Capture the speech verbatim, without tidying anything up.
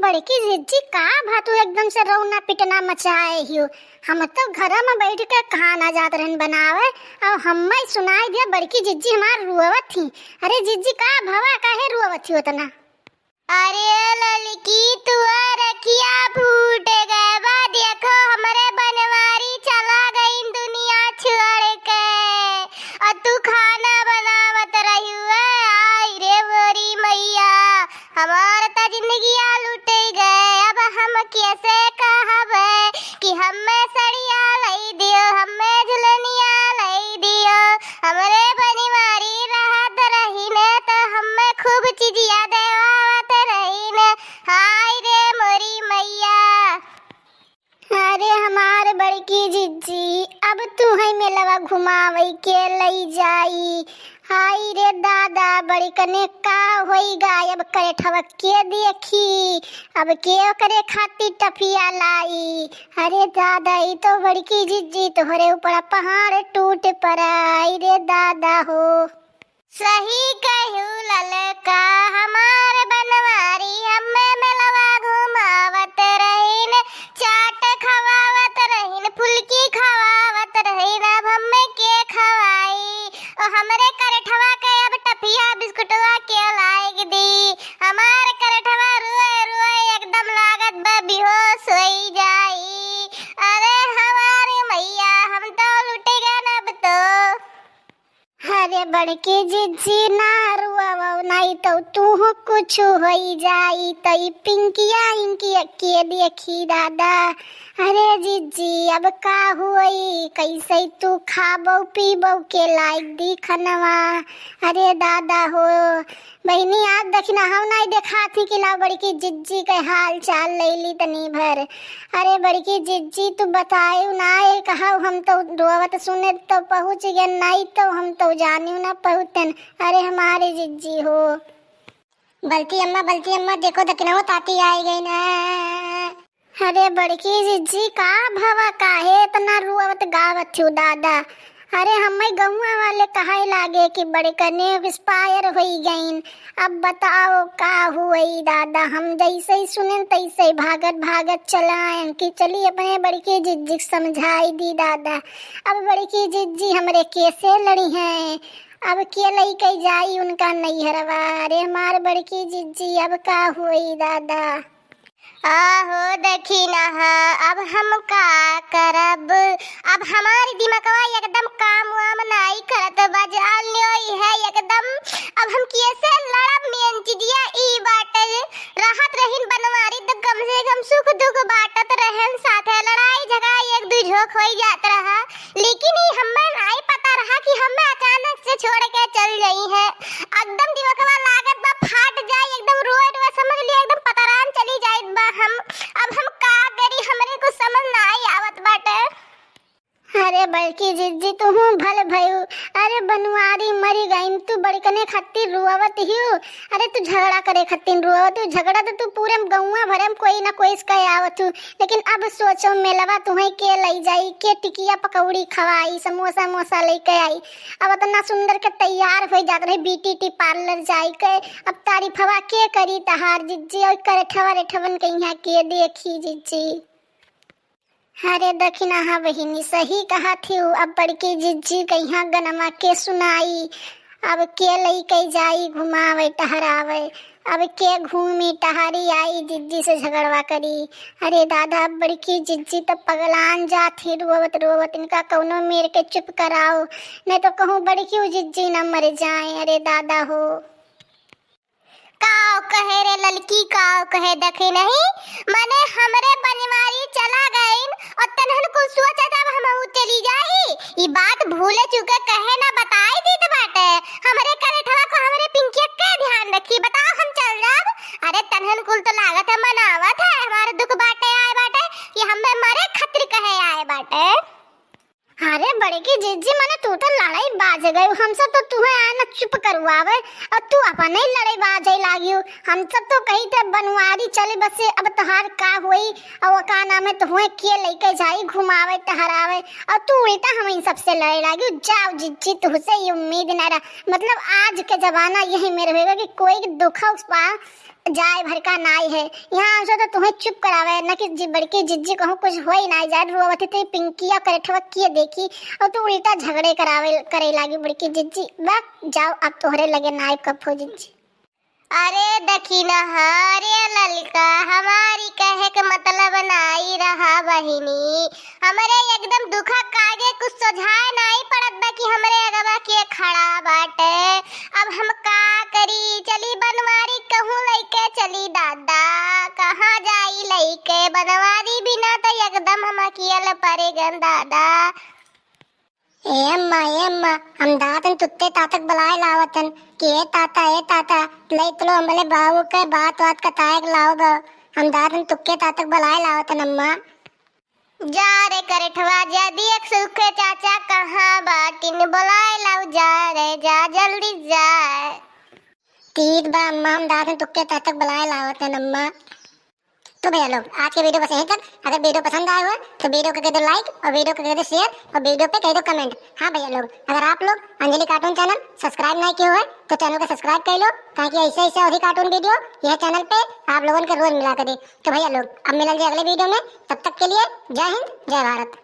बड़की जिज्जी, का भा तू एकदम से रौना पिटना मचाए हियो? हम तो घर में बैठ के खाना जात रहन बनावे, और हम्मे सुनाई दिया बड़की जिज्जी हमार रोवत ही। अरे जिज्जी, का भवा, काहे रोवत ही उतना? अरे ललकी, तुहार अखिया फूट गए बा। देखो, हमरे बनवारी चला गईन दुनिया छोड़ के, और तू खाना बनावत रही है। आई रे मोरी मैया, हमार त जिंदगिया लुट गए। अब हम कैसे कहबे कि हम्मे सड़िया लई दियो, हम्मे झुलनिया लई दियो। हमरे बनवारी रहत रहीन त हम्मे खूब चिजिया देवावत रहीन। हाय रे मोरी मैया। अरे हमार बड़की जिज्जी, अब तुहई मेलवा घुमावई के लई जाई? हाय रे दादा, बड़कने का होई गायब करेठवा के देखी, अब के ओकरे खातिर टफिया लाई? अरे दादा, ई तो बड़की जिज्जी तोहरे ऊपर पहाड़ टूट पड़ा। आई रे दादा हो। सही कहू ललका, हमार बनवारी हम्मे मेलवा घुमावत रहीन, चाट खवावत रहीन, फुलकी खवावत रहीन, अब हम्मे के खवाई? ओ हमरे करेठवा के अब टफिया बिस्कुटवा के लाइक दी? हमार करेठवा रुए रुए एकदम लागत बा बेहोश होई जाई। अरे हमार मैया, हम तो लुट गन अब तो। अरे बड़की जिज्जी ना रुआवो, नाई तो तू कुछ होई जाई, तो ई पिंकिया इंकिया के देखी दादा। अरे जिज्जी, अब का होई, कैसे तू खाबो पीबो, के लाइक दी खनवा? अरे दादा हो, बहिनी, आज देखी ना, हम नाई देखात ही कि लाओ बड़की जिज्जी के हाल चाल लैली तनी भर। अरे बड़की जिज्जी, तू बतायू ना, ए कहा हम तो रोवत सुने तो पहुँच गए, नाई तो हम तो जानियो ना पहुँचन। अरे हमारे जिज्जी हो। बलती अम्मा, बलती अम्मा, देखो दखिनहो ताती आई गई ना। अरे बड़की जिज्जी, का भवा, काहे इतना रुआवत गावत हो दादा? अरे हमें गौवा वाले कहे लागे कि बड़कने एक्सपायर होई गईन। अब बताओ का हुई दादा? हम जैसे ही सुनेन तैसे ही भागत भागत चलाएन कि चली अपने बड़की जिज्जी के समझाई दी दादा। अब बड़की जिज्जी हमरे कैसे लड़ी हैं? अब के लइके जाई उनका नैहरवा? अरे हमार बड़की जिज्जी, अब का हुई दादा? आहो दखिनहा, अब हम का करब? अब हमार दिमगवा एकदम काम वाम नाई करत बा, जान लियो ई है एकदम। अब हम कैसे लड़ब? मेन चिजिया ई बाटे, रहत रहिन बनवारी त कम से कम सुख दुख बांटत रहन साथे, लड़ाई झगड़ा एक दुई झोंक होई जात रहा। लेकिन ई हम्मे नाई पता रहा कि हम्मे अचानक से छोड़ के चल जाई है। एकदम दिमगवा लागत बा फाट जाई, एकदम रोए रोए समझ लिया एकदम पतरान चली जाइत बा हम। अब हम का करी, हमरे कुछ समझ नाई आवत बाटे। अरे बड़की जिज्जी, तुहूँ भल भयू। अरे बनवारी मरी गईन, तू बड़कने खातिर रुआवत हियो। अरे तू झगड़ा करे खातिर रुआवत, तू झगड़ा तो तू पूरे गौवा भरे में कोई ना कोई से कहे आवत हूँ। लेकिन अब सोचो मेलवा तुहई के लई जाई, के टिकिया पकौड़ी खवाई, समोसा मोसा लइके आई। अब इतना सुंदर के तैयार होइ जात रही ब्यूटी पार्लर जाई के, अब तारीफवा के करी तहार जिज्जी, और करेठवा रेठवन के यहाँ के देखी जिज्जी। अरे दखिनहा बहिनी, सही कहत हिउ, अब बड़की जिज्जी के यहाँ गनमा के सुनाई, अब के लइके जाई घुमावे टहरावे, अब के घूमी टहरी आई जिज्जी से झगड़वा करी। अरे दादा, अब बड़की जिज्जी त पगलान जात ही रोवत रोवत, इनका कौनो मेर के चुप कराओ, नहीं तो कहूँ बड़की जिज्जी न मर जाए। अरे दादा हो। काव कहे रे ललकी, काव कहे, देखे नहीं, मने हमरे बनवारी चला गईन और तनहन कुल सोचा जब हमहू चली जाई। ई बात भूले चूके कहे ना बताई दीत बाटे। हमरे करेठवा को हमरे पिंकिया के ध्यान रखी, बताओ हम चल जाब? अरे तनहन कुल तो लागत है मनावत है, हमारे दुख बाटे आए बाटे कि हमें मरे खतिर कहे आए बाटे। अरे बड़की जिज्जी, मने तू तो लड़ई बाज गयू, हमसे तो तुहे आना चुप करवावे और तू अपने ही लड़ई बाजे लागियो। हम सब तो कही थे बनवारी चली बसे, अब तोहार का होई? और वो का नाम है, तुहे के लेके जाई घुमावे टहरावे और तू उल्टा हम इन सबसे लड़े लागियो। जाओ जिज्जी, तुहसे ये उम्मीद ना रहा, मतलब आज के जमाना यही मेरे होएगा कि कोई दुख उस पा जाए भर का नाई है। यहाँ हमसे तो तुहे चुप करावे, न कि जि-, बड़की जिज्जी कहूँ कुछ होई नाई जाए, रोवत थे पिंकिया करेठवा किए देखी और तू उल्टा झगड़े करावे, करे लागी बड़की जिज्जी। बा, जाओ अब तोहरे लगे नाई कफो जिज्जी। अरे दखिनहा, अरे ललका, हमारी कहे के मतलब नाई रहा बहिनी। हमरे एकदम दुखा कागे कुछ सोझाए नाई पड़त बा कि हमरे अगवा के खड़ा बाटे। अब हम का करी? चली बनवारी कहूँ लइके चली दादा, कहाँ जाई लइके? बनवारी बिना तो एकदम हम अकियल परे गन दादा। ए अम्मा, ए अम्मा, हम दातन तुत्ते तातक बलाए लावतन कि ए ताता, ए ताता, लई तलो हमले बाबू के बात वात कताए के लाओ गो। हम दातन तुक्के तातक बलाए लावतन अम्मा। जा रे करेठवा, जा दियक सुखे चाचा कहाँ बाटिन, बोलाए लाओ जा रे, जा जल्दी जा। ठीक बा अम्मा, हम दातन तुक्के तातक बलाए लावतन अम्मा। तो भैया लोग, आज के वीडियो बस यहीं तक। अगर वीडियो पसंद आया हो तो वीडियो को कर दो लाइक और वीडियो को कर दो शेयर और वीडियो पे कर दो कमेंट। हाँ भैया लोग, अगर आप लोग अंजलि कार्टून चैनल सब्सक्राइब नहीं किए हुए तो चैनल को सब्सक्राइब कर लो, ताकि ऐसे ऐसे और ही कार्टून वीडियो यह चैनल पे आप लोगों के रोज मिला करे। तो भैया लोग, अब मिलल जाए अगले वीडियो में, तब तक के लिए जय हिंद, जय भारत।